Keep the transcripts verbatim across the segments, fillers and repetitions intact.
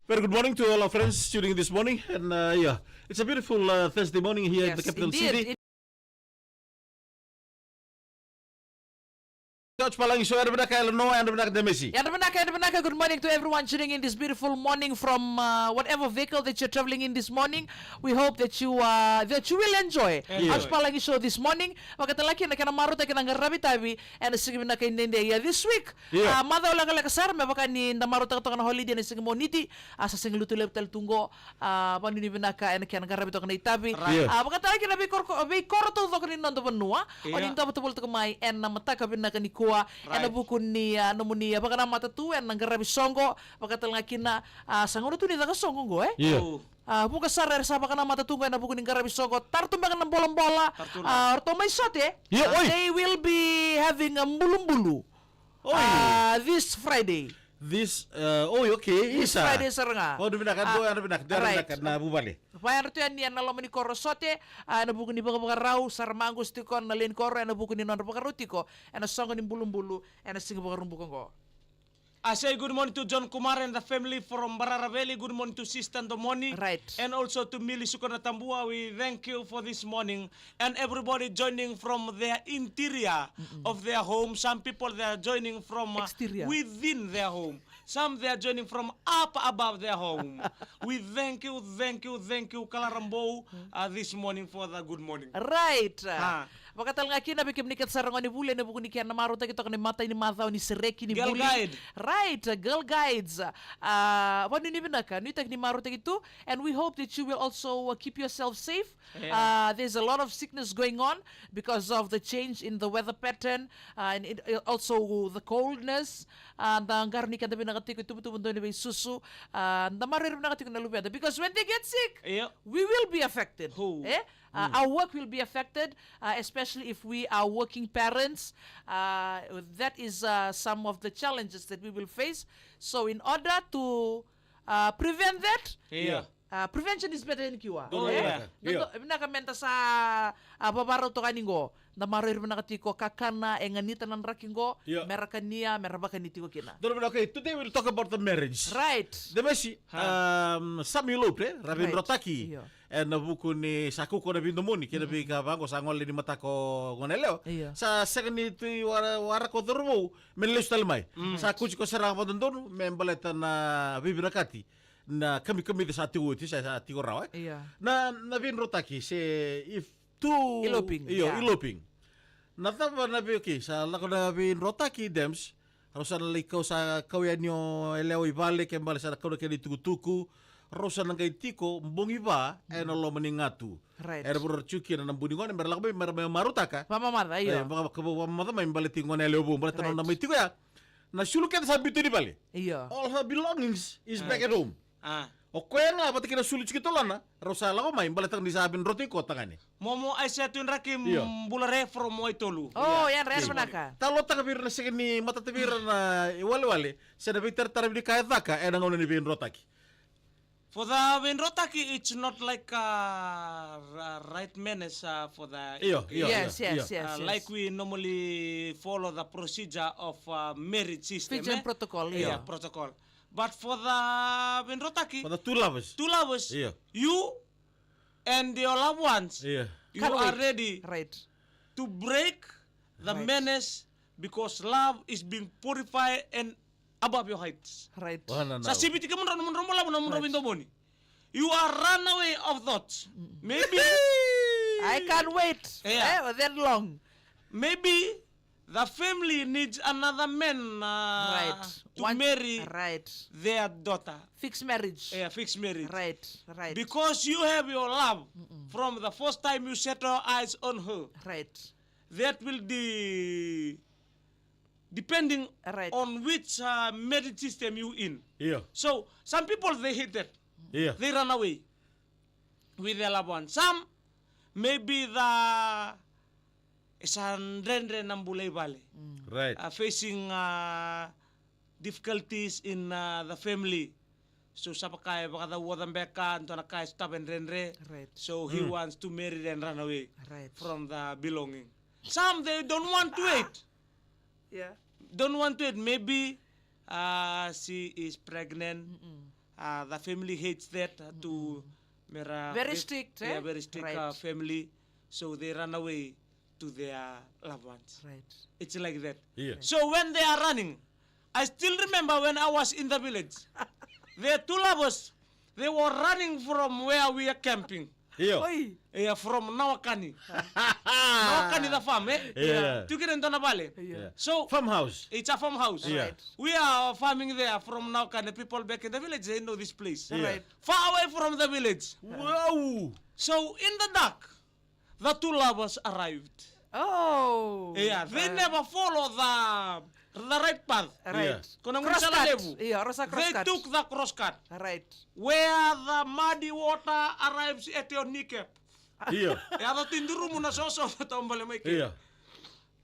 Very good morning to all our friends tuning in this morning. And uh, yeah, it's a beautiful uh, Thursday morning here in the capital city. Couch Palagi Show, yadra vinaka Eleanor, yadra vinaka Demesi. Yadra vinaka, yadra vinaka. Good morning to everyone tuning in this beautiful morning from uh, whatever vehicle that you're traveling in this morning. We hope that you uh, that you will enjoy Couch Palagi Show this morning. Vakatalaki na kena marautaki na qaravi tavi ena siga vinaka edaidai. Ia this week, ia, a, macawa lekaleka sara me vaka ni da marautaka toka na holiday ena siga Moniti. A, sa sega ni lotu levu tale tu qo. A, vakanuinui vinaka ena kena qaravi toka na itavi. Ia. A, vakatalaki na veikoro, veikoro taucoko ni noda vanua o ni dovata voli toka mai ena mataka vinaka nikua ena vuku ni, a, nomuni, a, vakanamata tu ena qaravi soqo. Vakatalaki na, a, sa gauna tu ni caka soqo qo, e? Ia. A, vuqa sara era sa vakanamata tu qo ena vuku ni qaravi soqo. Tara tu beka na bolabola. A, ratou mai Sote. Ia, oi. They will be having a bulubulu. Oi. A, this Friday. This, uh, oi, okay, this isa. Friday sara ga. O, na vinaka, a, dua na vinaka, dua na vinaka na vuvale. Vaya ratou yani ena loma ni koro Sote, a, ena vuku ni vakavakarau, sa ra maqusa tiko na lewe ni koro, ena vuku ni nodra vakarau tiko ena soqo ni bulubulu ena siga Vakaraubuka qo. I say good morning to John Kumar and the family from Barara Valley. Good morning to Sister Domoni. Right. And also to Mili Sukanatabua. We thank you for this morning. And everybody joining from their interior of their home. Some people they are joining from uh, within their home. Some they are joining from up above their home. We thank you, thank you, thank you, Kalarabou, uh, this morning for the good morning. Right. Ah. Vakatalega kina vei kemuni kece sara gone vuli ena vuku ni kena marautaki toka ni matai ni macawa ni sereki ni vuli. Girl guide. Right, uh, girl guides. Uh, vakanuinui vinaka, nuitaki ni marautaki tu. And we hope that you will also uh, keep yourself safe. Yeah. Uh, there's a lot of sickness going on because of the change in the weather pattern, uh, and it, uh, also the coldness. Uh, da qarauni keda vinaka tiko, tubutubu donu ni veisusu. Uh, da maroroi vinaka tiko na luveda because when they get sick, yeah, we will be affected. Who? Eh? Uh, our work will be affected, uh, especially if we are working parents. Uh, that is uh, some of the challenges that we will face. So in order to uh, prevent that, yeah, uh, prevention is better than cure. Oh, eh? Yeah. Vinaka meda sa uh, vavarau toka ni qo. Da maroroi vinaka tiko kakana e ganita na draki qo, yeah, mera kania, mera vakani tiko kina. Donu vinaka, okay, today we'll talk about the marriage. Right. The Messi, um, some eloped, eh? Ra veidrotaki. Right. Yeah. Ena vuku ni sa kaukaua na veidomoni kei na veika vaqo sa gole ni mataka o gone yalewa. Io. Sa sega ni tu i wara, waraka o cauravou me lesu tale mai. Sa kuci ko sara ga vakadodonu me baleta na veivinakati na kamikamica sa tiko oti, sa, sa tiko rawa, e? Io. Na, na veidrotaki se if tu eloping, io, yeah, eloping. Na cava na vei, okay, sa lako na veidrotaki, Dems. Rau sa na lai kau, sa kau yani o yalewa i vale, ke bale sa na kau na kena itukutuku. Rau sa na qai tiko bogi va ena loma ni gatu. Right. Era vura tiko kina na bu ni gone, mera lako mai, mera mai marautaka. Vamamaca, io. E, vaka, vaka, vamamaca mai baleti gone yalewa vou, baleta na nona mai tiko ya. Na sulu kece sa biuta ni vale. Io. All her belongings is back at home. Ah. O koya ga vata kei na sulu tiko e tolona, rau sa lako mai, baleta ni sa veidrotaki koya tagane. Momo Aisea Tuidraki, io, bula re from Waitolu. Oh, io, yadra, yadra vinaka. Talotaka vei ira na sega ni matata vei ira na iwalewale se na veitaratara ni ka e caka ena gauna ni veidrotaki. For the veidrotaki, it's not like a r-, right manners uh, for the, io, io, yes, io, yes, io, yes, uh, yes, like we normally follow the procedure of uh, marriage system, Fijian, eh? Protocol, yeah, io, protocol. But for the veidrotaki, for the two lovers, two lovers, yeah, you and your loved ones, yeah, you are ready, right, to break the, right, manners because love is being purified and above your heights. Right. Sa siviti kemudrau na nomudrau lavo, na nomudrau veidomoni. You are runaway of thoughts. Maybe. I can't wait, yeah, eh, that long. Maybe the family needs another man uh, right, to marry, right, their daughter. Fixed marriage. Yeah, fixed marriage. Right, right. Because you have your love from the first time you set your eyes on her. Right. That will be depending, right, on which uh, marriage system you in. Yeah. So some people they hate that. Yeah. They run away with their loved one. Some maybe the e sa dredre na bula i vale. Right. Uh, facing uh, difficulties in uh, the family. So sa vaka e vakacauoca beka, dua na ka e sotava e dredre. Right. So he wants to marry and run away, right, from the belonging. Some they don't want to wait. Yeah. Don't want to wait. Maybe uh, she is pregnant. Uh, the family hates that, uh, to mera Very strict, yeah, eh? Very strict, uh, Right. family. So they run away to their loved ones. Right. It's like that. Yeah. So when they are running, I still remember when I was in the village. The two lovers, they were running from where we are camping. Io. Oi. Yeah, from Nawakani. Nawakani the farm, eh? Yeah. Tiko kina e dua na vale. Yeah. So, Farmhouse. It's a farmhouse. Yeah. Right. We are farming there from Nawakani. People back in the village, they know this place. Yeah. Right. Far away from the village. Wow. So, in the dark, the two lovers arrived. Oh. Yeah, they Uh, never follow the, the right path. Right. Yeah. Ko na gaunisala Crosscut. Levu. Yeah, Rosa They crosscut. took the crosscut. Right. Where the muddy water arrives at your kneecap. Io. E yaco tu i durumu na soso na taubale mai ke. Io.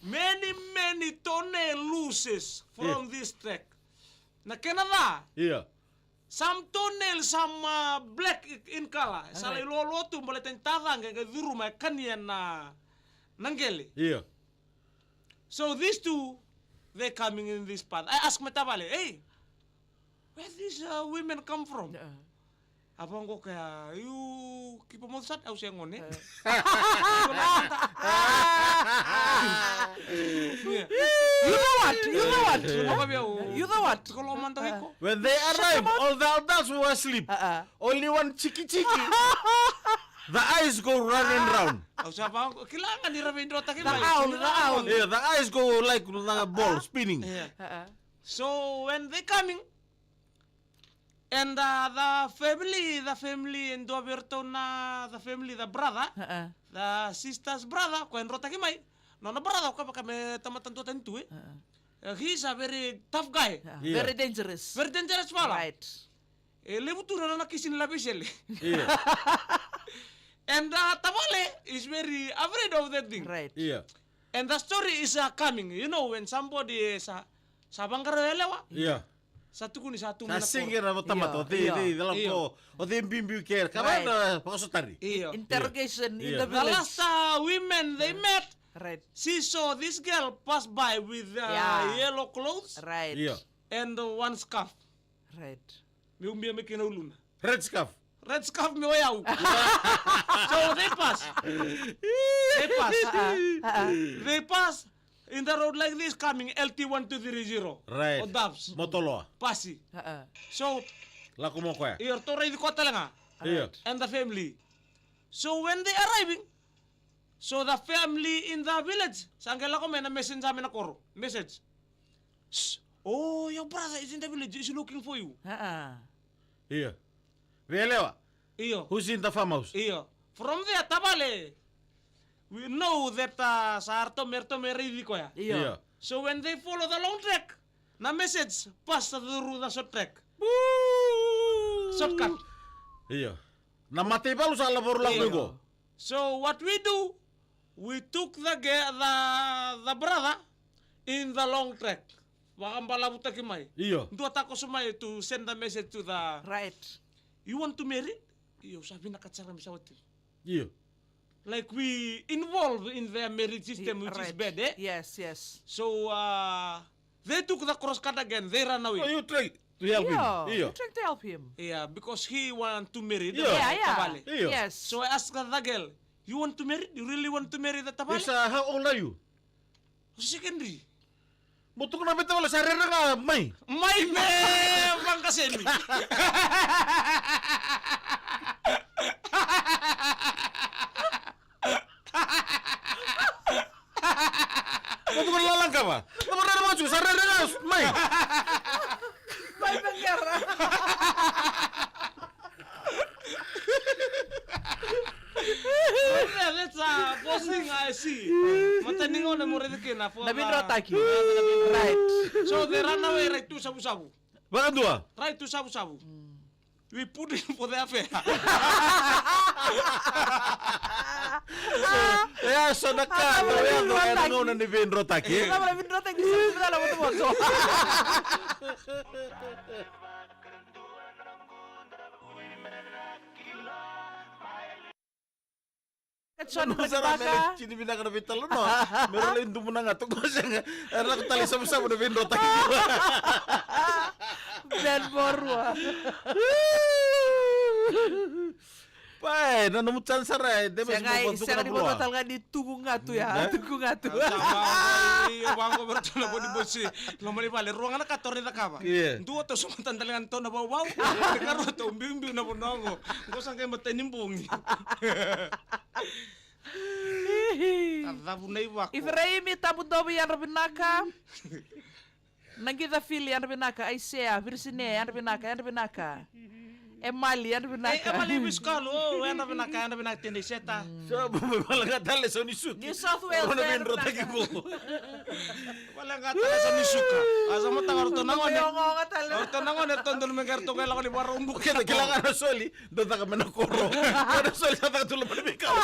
Many, many toenail loses from Io. this track. Na kena ca. Io. Some toenail, some, uh, black i-, in color. Sa lai Alright. loaloa tu baleta ni tacaqe qai curuma e kania na, na qele. Io. So these two, they coming in this path. I ask my tavale, "Hey, where these, uh, women come from?" Yeah. A vaqo kaya, "You keep a mouth shut, au se gone." Yeah. You know what? You know what? Vaqo vei au. You know what? Tiko lo mada iko. When they arrive, Shut them up. all the others were asleep. Uh-uh. Only one chiki chiki. The eyes go round and round. Au sa vaqo, kila ga ni ra veidrotaki The mai. owl, Ni the ra owl. owl. Yeah, the eyes go like the ball spinning. Yeah. Uh-uh. So when they coming, and, uh, the family, the family, e dua vei iratou na, the family, the brother, Uh-uh. the sister's brother, ko e drotaki mai. Nona brother, ko vaka me tamata duatani tu, eh? Uh-uh. Uh, he is a very tough guy. Uh-uh. Yeah. Very dangerous. Very dangerous fala. Right. E levu tu na nona kisi ni lavesele. Yeah. And, uh, tavale is very afraid of that thing. Right. Yeah. And the story is, uh, coming. You know, when somebody is, uh, sa vaqara yalewa. Yeah. Sa tukuni sa tu Sa mai na sega koro. na tamata, Io, o cei, io. cei, cei, Io. lako, o cei biubiu ke, ka Right. vaka na vakasotari. Io. Interrogation Io. in the The village. last, uh, women they met, Right. she saw this girl pass by with, uh, Yeah. yellow clothes Right. Io. and, uh, one scarf. Right. Me ubia me kina uluna. Red scarf. Red scarf me o yau. So they pass. They pass. Uh-uh, uh-uh. They pass in the road like this coming L T one two three zero. Right. O Doves. Motoloa. Pasi. Uh-uh. So, Lako mo koya. Io, ratou raici koya tale ga. Io. Right. And the family. So when they arriving, so the family in the village, sa qai lako mai na messenger mai na koro. Message. "Shh. Oh, your brother is in the village. He's looking for you." Uh-uh. Io. Vei yalewa. Io. Who's in the farmhouse? Io. From there, tavale, we know that, uh, sa ratou me, ratou me raici koya. Io. Io. So when they follow the long track, na message pass through the short track. Woo! Shortcut. Io. Na mataivalu sa lavo lako Io. mai qo. So what we do, we took the ge-, the, the brother in the long track. Vakabalavutaki mai. Io. Dua takoso mai to send the message to the Right. "You want to marry?" Io, sa vinaka sara me sa wati. Io. Like we involve in their marriage system, Ye-, which is right. bad, eh? Yes, yes. So, uh, they took the cross cut again. They ran away. Oh, you try to help him. Io, Io. you trying to help him. Yeah, because he want to marry the Yeah, yeah. tavale. Io. Yes. So I asked the girl, "You want to marry? You really want to marry the tavale?" Isa, how old are you? Secondary. Mo tukuna vei tavale sa rere ga mai. Mai me vaqaseni. Mo tukuna lalaqava. Mo rere ga tu, sa rere ga mai. Mai me qera. That's a posting I see. Matanigauna mo raici kina for Na the vidrotaki. Right. So they run away, right, tu Savusavu. Vakadua. Right, tu Savusavu. We put in for the affair. So, e a so na ka, Ana na via, vidrotaki. Ana gauna ni vidrotaki. Ana vidrotaki, sa vidrotaki na motomoto. John Madibaka. Tini vinaka na veitalanoa. Me ra lai dumuna ga, toqo sega. Era lako tale i Savusavu na veidrotaki. Yan borua. Pa e, na nomu chance sara e, de mesmo. Sega, sega ni vanua tale ga ni tuku gatu ya, tuku gatu. Sa vaqo, io, vaqo, vaqo, vaqo, vaqo, vaqo, loma ni vale, rua ga na ka tou rawa ni cakava. Dua tou sumata daliga ni tou na vauvau, e karua tou biubiu na vanua qo. Qo sa qai matai ni bogi. Cavu na ivako. Ifiraimi Tabudovi, yadra vinaka. Naqica Fili, yadra vinaka. Aisea Virisine, yadra vinaka, yadra vinaka. Emali, yadra vinaka. E, Emali Visukalo, o, yadra vinaka, yadra vinaka, Tedei Seta. So, vale ga tale so ni suka. New South Wales, yadra vinaka. Vale ga tale so ni suka. A sa mataka o ratou na gone. O ratou na gone, ratou donu me qai ratou qai lako ni varau buka. Keda kila ga na soli. Dou caka mai na koro. Dou soli sa caka tu loma ni veikau.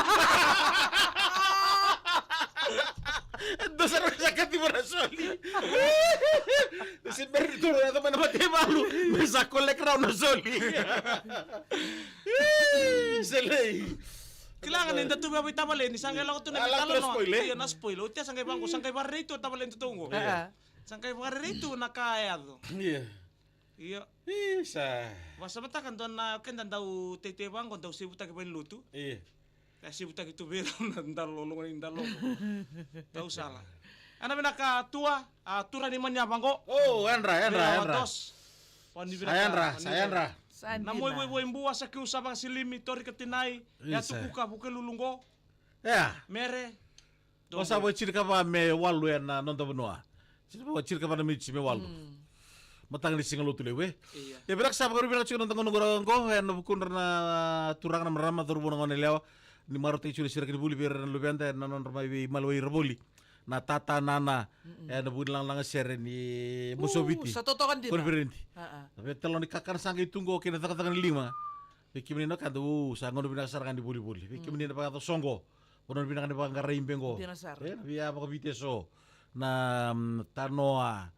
Dou sa rau sa kati mai na soli. Se bera ni toro yaco mai na mataivalu. Me sa collect rau na soli. Selei. Kila ga ni da tu vei tavaleni, sa qai lako tu na veitalanoa. Ia na spoil, e? Io, na spoil. Oti ya sa qai vaqo, sa qai vakarerei tu o tavaleni totoqo. Sa qai vakarerei tu na ka e yaco. Ia. Io. Isa. Vakasamataka dua na keda dau teitei vaqo, dau sevutaki valenilotu. Io. Ka sevutaki tu vei rau na dalololo ni dalololo. Tau sala. Yadra vinaka Tua, a, Tura ni mania vaqo. O, yadra, yadra, yadra. Dos. Sa yadra, sa yadra. Na moi voi voi bua sa kiu sa vakasilimi, tori ka tinai. Isa. Ya tukuka vuke luluqo. Ia. Mere. O sa vakacirikava me walu ena noda vanua. Sa vakacirikava na miniti me walu. Mataka ni siga Lotulevu, e? Ia. E vinaka sa vakaruvinaka tiko na noda gauna qo ena vukudra na turaga na marama, cauravou, na gone yalewa. Ni marautaki tiko na sereka ni vuli vei ira na luveda ena nodra mai veimalewai ira voli. Na tata nana, ena vuku ni lagalaga sere ni Mosoviti. Sa totoka dina. Koniferedi. Na veitalanoa ni kakana sa qai tu qo kei na cakacaka ni lima. Vei kemuni na wekada, u, sa gauna vinaka sara ga ni volivoli. Vei kemuni na vakayaco soqo. Vanua vinaka ni vaqarai beqo. Dina sara. E, na via vakaviti eso. Na, mm, tanoa.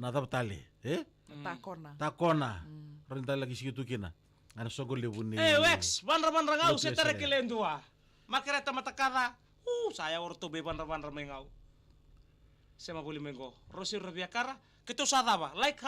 Na cava tale, e? Takona. Takona. Rau ni dau laki siki tu kina. Ana soqo levu ni. E, Wax, vadravadra ga au se tara kele dua. Makereta Matakaca. U, sa yawa ratou vei vadravadra mai ga au. Sema voli mai qo. Rosi Raviakara. Keitou sa cava. Like,